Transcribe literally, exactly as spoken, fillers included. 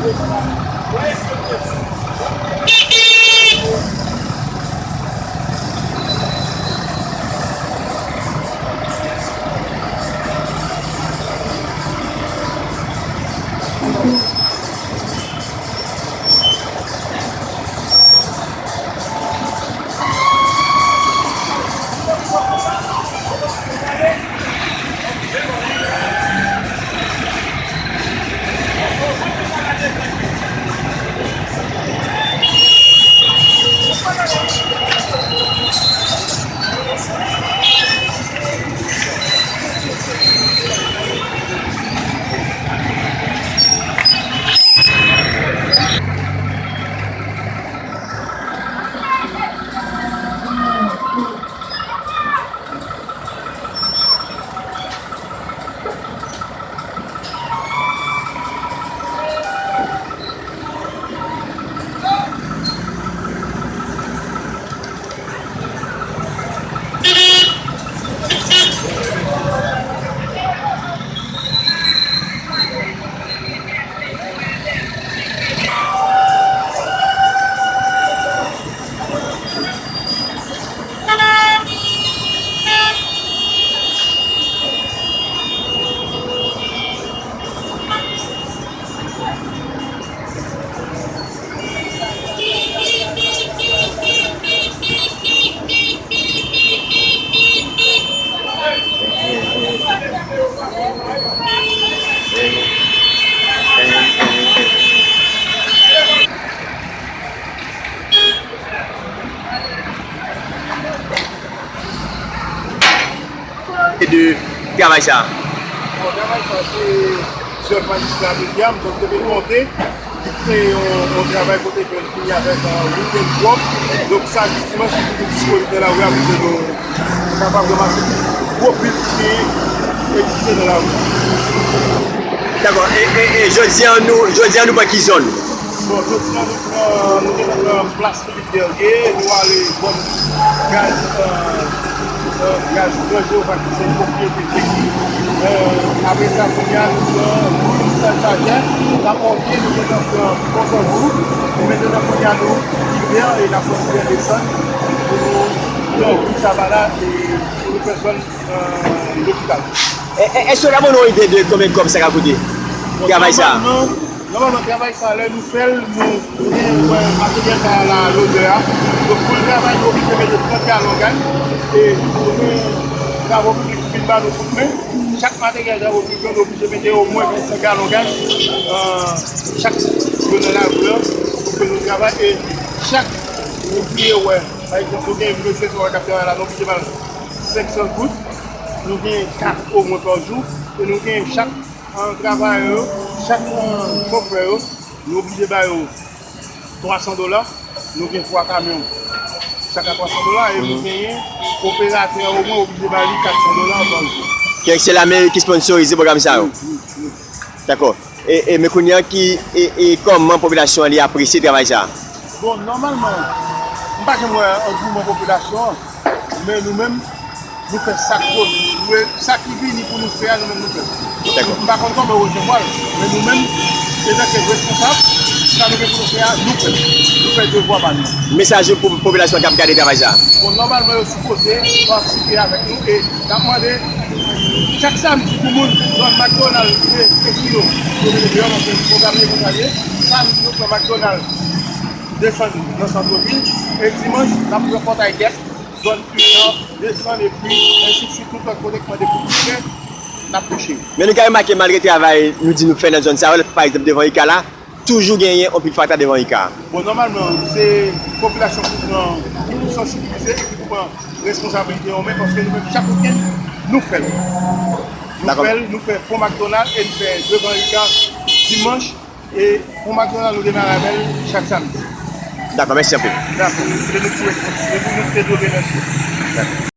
De travay sa? Bon, travay sa se jèf majistra William, donk depi nou monte, li kreye yon, yon travay kote ke l vini avèk, euh, Weekend Drop. Donk sa, jis dimanch, li toujou disponib nan lari a pou ke nou kapab ranmase gwo pil ki egziste nan lari. Dakò. E, e, e jodi a nou, jodi a nou pran ki zòn? Bon, jodi a nou pran, nou te nan plas Philippe Guerrier, nou ale bò gaz, euh, euh, gaz Gran Jewova ki se pwopriyete Jezi. Euh, apre sa, kounye a, nou pran wout Sèlbajè, n ap monte, nou gentan pran Fòzanvou, e mentnan kounye a nou Libè, e n ap kontinye desann pou nou pran wout Savannah, e pou nou fè zòn, euh, lopital. E, e, èske w ka ban nou yon ide de konbyen kòb sa ka koute? Bon, travay sa a? Nòmalman, nòmalman, travay sa a, lè nou fè l, nou, nou gen, wè, materyèl sa a la, lodè a. Donk, pou l travay, nou oblije mete trant galon gaz. E nou gen travo piblik ki vin ba nou kout men. Chak materyèl travo piblik yo, nou oblije mete omwen ven san galon gaz, euh, chak yo nan lari a, pou ke nou travay. E chak ouvriye, wè, pa egzanp, nou gen mesye sa yo k ap travay la, nou oblije ba l senk san goud. Nou gen kat omwen pa jou. E nou gen chak, euh, travayè yo, chak, euh, chofè yo, nou oblije ba yo twa san dola. Nou gen twa kamyon, chak a twa san dola, e nou genyen operatè omwen oblije ba li kat san dola pa jou. Kèk se lameri ki sponsorize pwogram sa yo? Wi, wi, wi. Dakò. E, e, men kounye a ki, e, e kòman popilasyon an li apresye travay sa a? Bon, nòmalman, m pa janm wè angouman popilasyon an, men nou menm, nou fè sa k pou nou, sa ki vini pou nou fè a, nou menm nou fè. Dakò. M pa konn kòman yo resevwa l, men nou menm, antanke responsab, sa nou gen pou nou fè a, nou fè l. Nou fè devwa pa nou. Mesaj ou pou popilasyon k ap gade travay sa a? Bon, nòmalman, yo sipoze patisipe avèk nou e n ap mande chak samdi pou moun zòn McDonald e, e Kino, yo mete deyò, paske pwogram yo konsa ye. Samdi, nou pran McDonald desann nan sant vil, e dimanch, n ap pran Pòtay Kèt, zòn Pisan, desann, epi ensi de swit, tout lòt kote k mande pou touche, n ap touche. Men nou ka remake, malgre travay nou di nou fè nan zòn sa yo, pa egzanp, devan Ika la, toujou genyen anpil fatra devan Ika. Bon, nòmalman, se popilasyon ki pran, ki pou sansibilize e ki pou pran responsabilite yo, men paske nou menm, chak wikenn, nou fè l. Nou fè l, nou fè pon McDonald e nou fè devan Ika dimanch. E pou McDonald, nou demare avè l chak samdi. Dakò, mèsi anpil. Dakò. Se nou ki responsab. Se nou ki te dwe remèsye. Dakò.